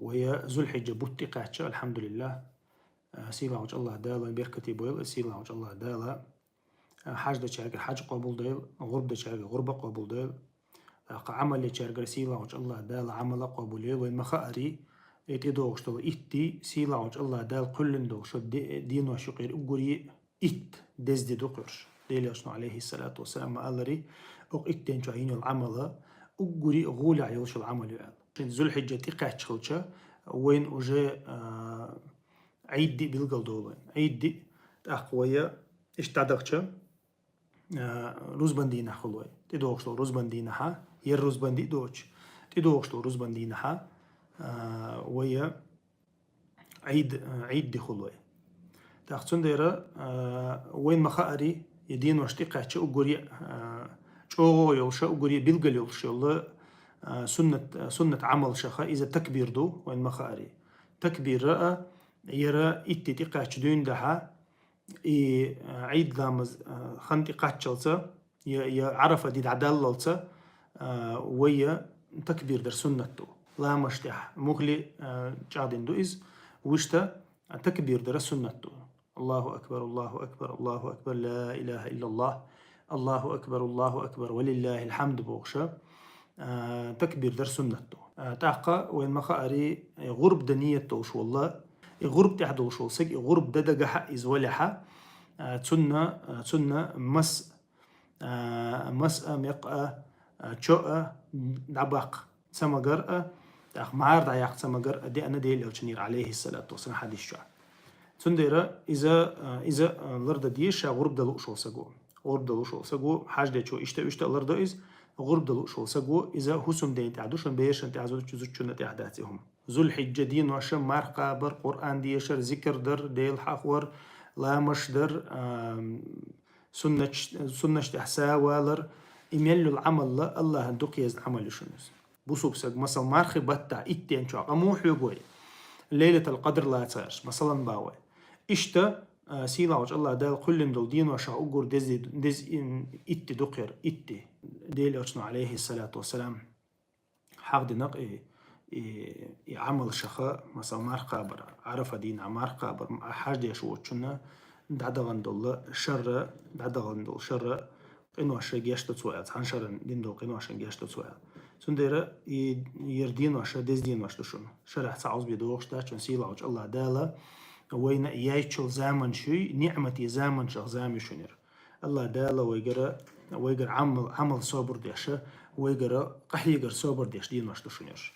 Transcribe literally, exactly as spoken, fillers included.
Вай Зулхьиджа бутт тӀекхаьчча, алхьамдулиллахӀ, а, сийлахьчу АллахӀ Дала вайн беркате бойла, сийлахьчу АллахӀ Дала, а, хьаж дечаьрга хьаж къобалдойла, гӀурба дечаьрга гӀурба къобалдойла. ТӀаккха Ӏамал дечаьргара сийлахьчу АллахӀ Дала Ӏамал а къобалйойла, вайн ма хаари, и тӀедогӀуш долу итт де, сийлахьчу АллахӀ Дала кхоьллина долуш де-, денош юкъера уггаре итт деза де ду кхуьрш. Делан Элчано, алейхиссалату вассалам, ма-аллара, оха итт ден чохь йина йолу Ӏамал уггаре гӀолехь йолуш йолу Ӏамал ю аьлла. Шен Зулхьиджа тӀекхаьчча хилча, вайн уже, а, Ӏийд де билгал долу вайн. Ӏийд де, тӀаккха вай иштта дӀадахча, а, рузбан дийнахь хуьлу вай. ТӀедогӀуш долу рузбан дийнахьа, ер рузбан де доцуш, тӀедогӀуш долу рузбан дийнахьа, а, вай Ӏийд, Ӏийд де хуьлу вай. ТӀаккха цундела, а, вайн ма хаари, и денош тӀекхаьчча уггаре, а, чӀогӀа йолуша, уггаре билгал йолуш йолу, а, суннат, суннат Ӏамалшаха иза такбир ду, вайн ма хаари. Такбира а, яра итт де тӀекхаьчча дуьйна дахьа, и, а, Ӏийд ламаз, а, хан тӀекхаччалца, я, я Ӏарафа де дӀадаллалца, а, вай такбир дар суннат ду. Ламаш тӀехь мухли, а, чӀагӀдина ду иза, вуьшта, а, такбир дара суннат ду. Аллаху акбар, Аллаху акбар, Аллаху акбар, ла илаха иллаллахӀ, Аллаху акбар, Аллаху акбар, ва лиллахил хьамд бохуша, а, такбир дар суннат ду. А, тӀаккха вайн ма хаари, э, гӀурба дан ниет долуш волла, и гӀурба тӀехь долуш волу саг, и гӀурба дан дагахьа иза валехьа, а, цунна, а, цунна мас а, мас а, мекъ а, а, чо а дӀабаккха ца магар а, тӀаккха мӀара дӀаяккха ца магар а деана Делан Элчанера, алейхиссалату вассалам, хьадис чохь. Цундела иза, а, иза, а, лардан деза ша гӀурба дан лууш волу саго. ГӀурба дан лууш волу саго, хьаж дечо иштта, иштта а лардо иза, гӀурба дан лууш волу саго, иза хӀусамден тӀехь ду, шун берашна тӀехь ду, зудчунна тӀехь дац и хӀума. Зулхьиджа деноша марха кхабар, Къуръан дешар, зикр дар, Дела хьахор, ламаш дар, а, суннаташ, суннаташ тӀехь сов валар, и мел йолу Ӏамал а АллахӀан дукха езна Ӏамал ю шуна иза. Бусулба саг, масала, мархи баттахь итт ден чохь къа муха хьоьгу вай? Лейлатал-Къадр лацарш, масалан, бах вай. Иштта, а, сийлахьчу АллахӀ Дала кхоьллина долу деношах уггар деза де, деза ин-, итт де ду кхера, итт де. Делан Элчано, алейхиссалату вассалам, хьахдина-кх и, и, и Ӏамалшаха, масала, марха кхабар, Ӏарафа дийнахь марха кхабар, хьаж деш воцучунна дӀадахана долу шарра, дӀадахана долу шарра къинош геч до цо аьлла, цхьана шарран дина долу къиношна геч до цо аьлла. Цундела и яра денош деза денош ду шуна. Шарахь цхьа Ӏузбе догӀуш дац шуна, сийлахьчу АллахӀ Дала вайна яйчул заманаш юй, ниӀмате заманашах зама ю шуна яра. АллахӀ Дала вайгара, вайгара Ӏамал, Ӏамал собар деш, вайгара къахьегар собар деш денош ду шуна ерш.